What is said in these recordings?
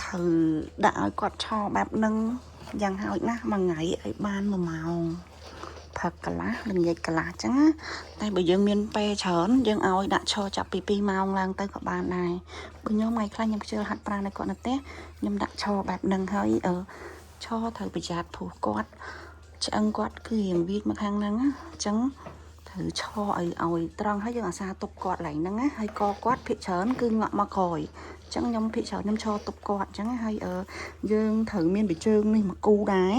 ត្រូវដាក់ឲ្យគាត់ឈរបែបហ្នឹងយ៉ាងហោចណាស់មួយថ្ងៃឲ្យបាន1ម៉ោងព្រឹកកន្លះល្ងាចកន្លះអញ្ចឹងណាតែបើយើងមានពេលច្រើនយើងឲ្យដាក់ឈរចាប់ពី2ម៉ោងឡើងទៅក៏បានដែរបើខ្ញុំថ្ងៃខ្លះខ្ញុំខ្ជិលហាត់ប្រាណឲ្យគាត់នៅផ្ទះខ្ញុំដាក់ឈរបែបហ្នឹងហើយអឺឈរត្រូវប្រយ័ត្នព្រោះគាត់ឆ្អឹងគាត់គឺរៀងវាចមកខាងហ្នឹងណាអញ្ចឹងត្រូវឈរឲ្យត្រង់ហើយយើងអាសាទប់គាត់ឡើងហ្នឹងណាហើយកគាត់ភាកច្រើនគឺងក់មកក្រោយអញ្ចឹងខ្ញុំភាកច្រើនខ្ញុំឈរទប់គាត់អញ្ចឹងហើយអឺយើងត្រូវមានបិជើងនេះមកគូដែរ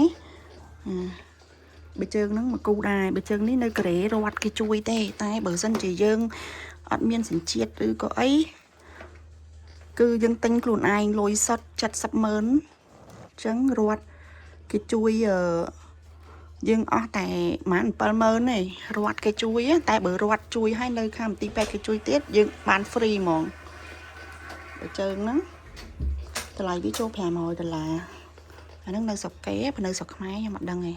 បិជើងហ្នឹងមកគូដែរបិជើងនេះនៅកូរ៉េរដ្ឋគេជួយទេតែបើសិនជាយើងអត់មានសញ្ជាតិឬក៏អីគឺយើងទិញខ្លួនឯងលុយសុទ្ធ70ម៉ឺនអញ្ចឹងរដ្ឋគេជួយអឺយើងអស់តែប្រហែល70000ទេរដ្ឋគេជួយតែបើរដ្ឋជួយឲ្យនៅខាងមន្ទីរពេទ្យគេជួយទៀតយើងបាន free ហ្មងបើជើងហ្នឹងតម្លៃវាចូល500ដុល្លារអាហ្នឹងនៅស្រុកគេបើនៅស្រុកខ្មែរខ្ញុំអត់ដឹងទេ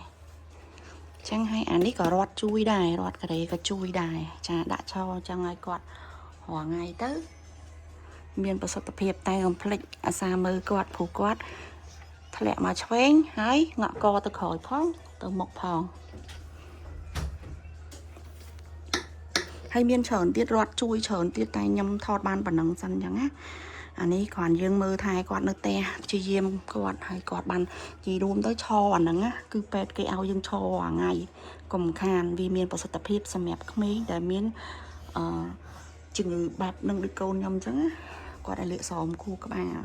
ចឹងហើយអានេះក៏រដ្ឋជួយដែររដ្ឋកូរ៉េក៏ជួយដែរចាដាក់ឈរចឹងឲ្យគាត់រាល់ថ្ងៃទៅមានប្រសិទ្ធភាពតែកុំភ្លេចអាសាមើលគាត់ព្រោះគាត់ធ្លាក់មកឆ្វេងហើយងក់កទៅក្រោយផងទៅមុខផងហើយមានច្រើនទៀតរដ្ឋជួយច្រើនទៀតតែខ្ញុំថតបានប៉ុណ្ណឹងសិនចឹងណាអានេះគ្រាន់យើងមើលថែគាត់នៅផ្ទះព្យាយាមគាត់ហើយគាត់បានជីរួមទៅឈរអាហ្នឹងណាគឺពេទ្យគេឲ្យយើងឈរអាថ្ងៃកុំខានវាមានប្រសិទ្ធភាពសម្រាប់ក្មេងដែលមានអឺជំងឺបែបនឹងដូចកូនខ្ញុំអញ្ចឹងណាគាត់ឲ្យលាកសមខួរក្បាល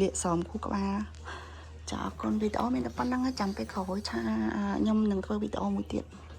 លាកសមខួរក្បាលចាអរគុណវីដេអូមានតែប៉ុណ្្នឹងចាំពេលក្រោយឆាខ្ញុំនឹងធ្វើវីដេអូមួយទៀត។